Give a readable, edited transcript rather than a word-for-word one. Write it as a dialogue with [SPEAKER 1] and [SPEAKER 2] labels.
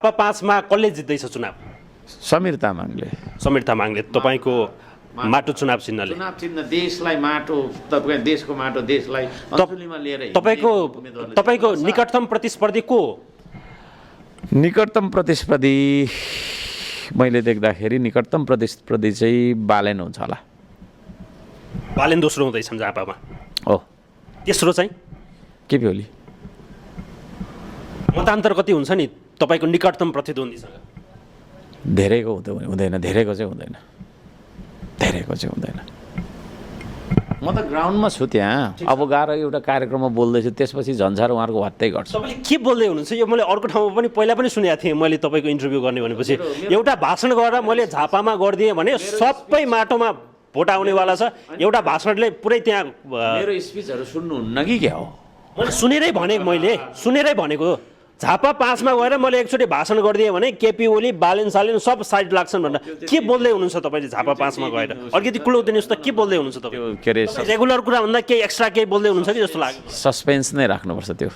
[SPEAKER 1] पाँचमा कसले जित्दैछ चुनाव?
[SPEAKER 2] समीर तामाङले।
[SPEAKER 1] समीर तामाङले। तपाईँको माटो चुनाव चिन्हले?
[SPEAKER 2] चुनाव चिन्ह देशलाई माटो, तपाईँ देशको माटो देशलाई असुलीमा लिएर
[SPEAKER 1] तपाईँको निकटतम प्रतिस्पर्धी को हो?
[SPEAKER 2] निकटतम प्रतिस्पर्धी मैले देख्दाखेरि निकटतम प्रतिस्पर्धी चाहिँ बालेन हुन्छ होला।
[SPEAKER 1] बालेन दोस्रो हुँदैछन् झापामा।
[SPEAKER 2] हो।
[SPEAKER 1] तेस्रो चाहिँ
[SPEAKER 2] केपी ओली।
[SPEAKER 1] मतान्तर कति हुन्छ नि तपाईँको निकटतम प्रतिद्वन्दीसँग?
[SPEAKER 2] धेरैको हुँदैन, धेरैको चाहिँ हुँदैन, धेरैको चाहिँ हुँदैन। म त ग्राउन्डमा छु त्यहाँ। अब गएर एउटा कार्यक्रममा बोल्दैछु, त्यसपछि झन्झार उहाँहरूको हत्तै गर्छ।
[SPEAKER 1] तपाईँले के बोल्दै हुनुहुन्छ? यो मैले अर्को ठाउँमा पनि पहिला पनि सुनेको थिएँ। मैले तपाईँको इन्टरभ्यू गर्ने भनेपछि एउटा भाषण गरेर मैले झापामा गरिदिएँ भने सबै माटोमा भोट आउनेवाला छ। एउटा भाषणले पुरै त्यहाँ
[SPEAKER 2] मेरो स्पिचहरू सुन्नुहुन्न कि क्या हो?
[SPEAKER 1] मैले सुनेरै भनेको झापा 5मा गएर मैले एकचोटि भाषण गरिदिएँ भने केपी ओली बालेन सालेन सब साइड लाग्छन् भनेर के बोल्दै हुनुहुन्छ तपाईँले? झापा 5मा गएर अलिकति क्लु दिनुहोस् त, के बोल्दै हुनुहुन्छ तपाईँ?
[SPEAKER 2] के अरे
[SPEAKER 1] रेगुलर कुरा भन्दा केही एक्स्ट्रा केही बोल्दै हुनुहुन्छ कि जस्तो लाग्यो।
[SPEAKER 2] सस्पेन्स नै राख्नुपर्छ त्यो।